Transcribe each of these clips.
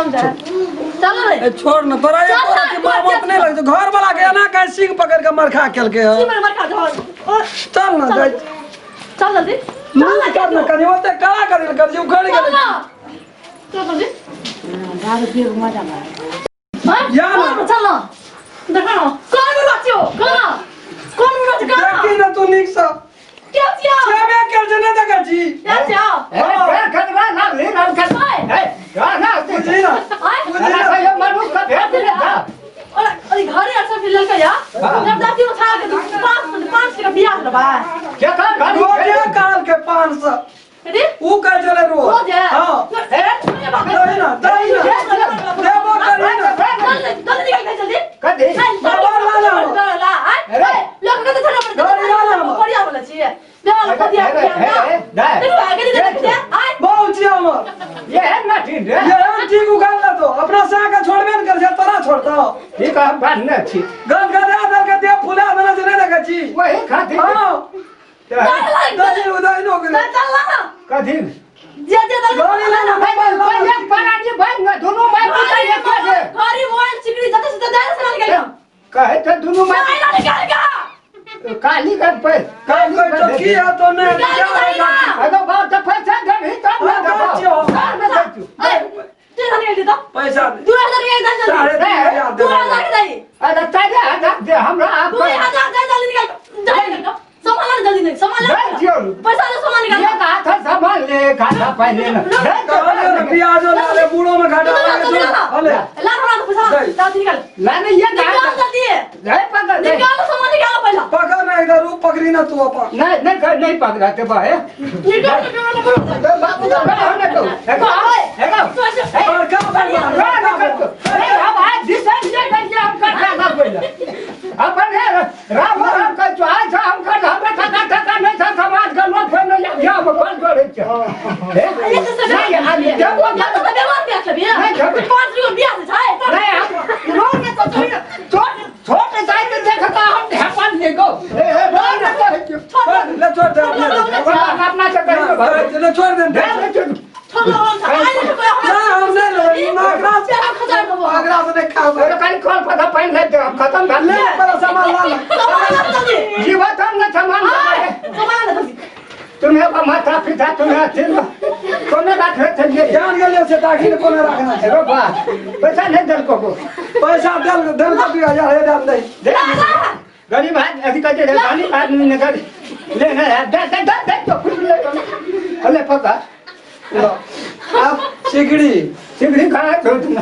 कम दे चल रे ए छोड़ न तोरा चल एको ना, रति मरमत नहीं लगे घर वाला के एना काहे सिंह पकड़ के मरखा केलके की हँ मर मर खा जाओ चल न जाय चल जल्दी लूज कर न कनी ओते कड़ा कर कर जे उखड़ चल गेलै ना चल जल्दी दारू पिए के मजा बा हाँ? या ना। कौन चल ना देखा ना कौन बुरा छियो कौन कौन बुरा छियो कौन देखी न तू नीक से क्या छियो छेबे केल छै नहि देखै छी क्या छियो ए फेर खतरा ना ले ना खतरा ए जा ना बुझली न आय बुझली न कहियो मनु का भेट ले जा अरे अरे घरे आर सब लड़का या जब जाती उठा के तू पाँच पाँच टका बियाह लेबा क्या का गाड़ी रोजे काल के 500 अरे ऊ कहै छलै रोज रोज है हाँ ए दही न दही न देबो करी न जल्दी जल्दी निकाल जल्दी कथी बाबा ला ला अरे बहुत छी हमर ये है ना ठीक रे ये हम ठीक उखाड़ ले तो अपना सा के छोड़बे न कर छै तोरा छोड़तो ठीक हम बात न छी गन गदा दल के देह फुला देना छै नहि देखै छी वही खाती हाँ दही उदही नो गेलै कथी गाड़ी ला ना मोबाइल ला ना। एक परानी भाई ना दोनों माय पुता एक के कहे थे दोनों माय काली कर पे काल कोई तो की है तो नहीं जा रे अगर बाप तो पैसा देबही तब ना हाँ, देबो दै छियौ। तब ना दै छियौ। पैसा 3500 देबै। अरे तेरे हजार दे हमरा आप पैसा छियौ। ले सामान निकाल एक हाथ सामान ले एक हाथ पहले ना दे कहलियै ने प्याजो ला ले बूढ़ो में घाटा लागे छौ। हले ला थोड़ा तो पैसा जल्दी निकाल लाने ये निकाल हाथ जल्दी नहीं पकड़ दे निकालो सामान निकालो पहला पकड़ ना इधर ऊ पकड़ी ना तू अपन नहीं नहीं कर नहीं पकड़ा ते बा है निकाल निकाल तो बाबू तो हम ना कहू देखो देखो बड़का बड़का ना कर ए हम आज दिशा दिया करिए हम कर ना पहले अपन हे राम राम कर जो आज हम कर हमरा टका टका नहीं था समाज के लोग फेर नहीं या हम कौन करे छे ये तो सब नहीं आज देबो या तो बेमार बियाह लेबी नहीं, देबो। पांच रुपया बियाह से छै नहीं हम रोड में तो छोट छोट जाइत देखता हम ढेपन ले गो ए ए रोड में तो छोड़ ले छोड़ दे अपना से कहियो ले छोड़ दे दे दे छोड़ लो हम आइ नहीं कोई ना हम नहीं लेबै ना एकरा से हम खजार देबो एकरा से नहीं खाबै अरे कहीं खोल पता पानी नहीं दे हम खत्म कर ले ले पर सामान ला ले सामान ला जल्दी जीवत हम न सामान आय सामान ला जल्दी तुम्हें का माथा पिता तुम्हें अथी कोने राखे चलिए जान गेलियो से दाखिल कोने रखना छै एगो बात पैसा नहीं दल को पैसा देल देल तो 2000 हे देल दे दे गरीब आदमी अथी कहते रहे गरीब आदमी ने कर ले ले दे दे दे दे तो कुछ ले अले पका लो अब सिगड़ी सिगड़ी खा तो तुम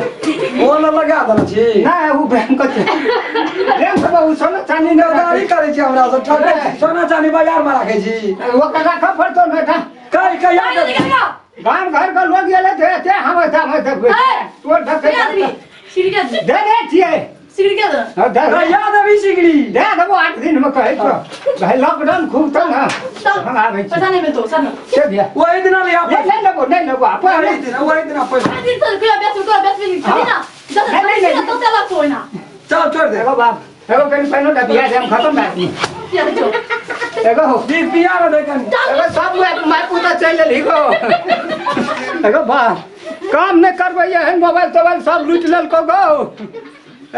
ओ न लगा देने छी ना वो बैंक के बैंक सब उ सोना चांदी ने गाड़ी करै छी हमरा से ठकै छी सोना चांदी बाजार में राखै छी वो का रखा पड़तो ना था कहि कहिया आइ निकाल का गांव घर का लोग गेले थे ते हम हम देखबे तोर के आदमी ढके सीढ़ी के दे दे दे छिए सीढ़ी के दे हाँ, दे कहिया देबी सिगड़ी दे देबो 8 दिन में कहै तो भाई लॉकडाउन खूब तो ना चल हम आबै छी पैसा नहीं मिलतो सर से भैया वही दिना लिया नहीं नहीं लेबो नहीं लेबो आप वही दिना वही दिना पैसा दिन से कोई बेच कोई बेच भी नहीं ना जब नहीं, नहीं, नहीं। तो चला कोई ना चल छोड़ दे एगो बाप एगो कनी पहिनो टा बिया हम खत्म भए गेल या देखो एगो हो दी पिया में दे कनी एगो सब माय पुता चलि गेल गो एगो बाप काम नहि करबै एहन मोबाइल तोबाइल सब लूटि लेलको गो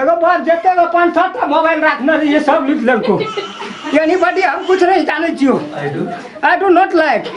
एगो बाप जते गो 5-7 टा मोबाइल राखने रहिए सब लूटि लेलको यानी बड़ी हम कुछ नहीं जानै छियो I do not like.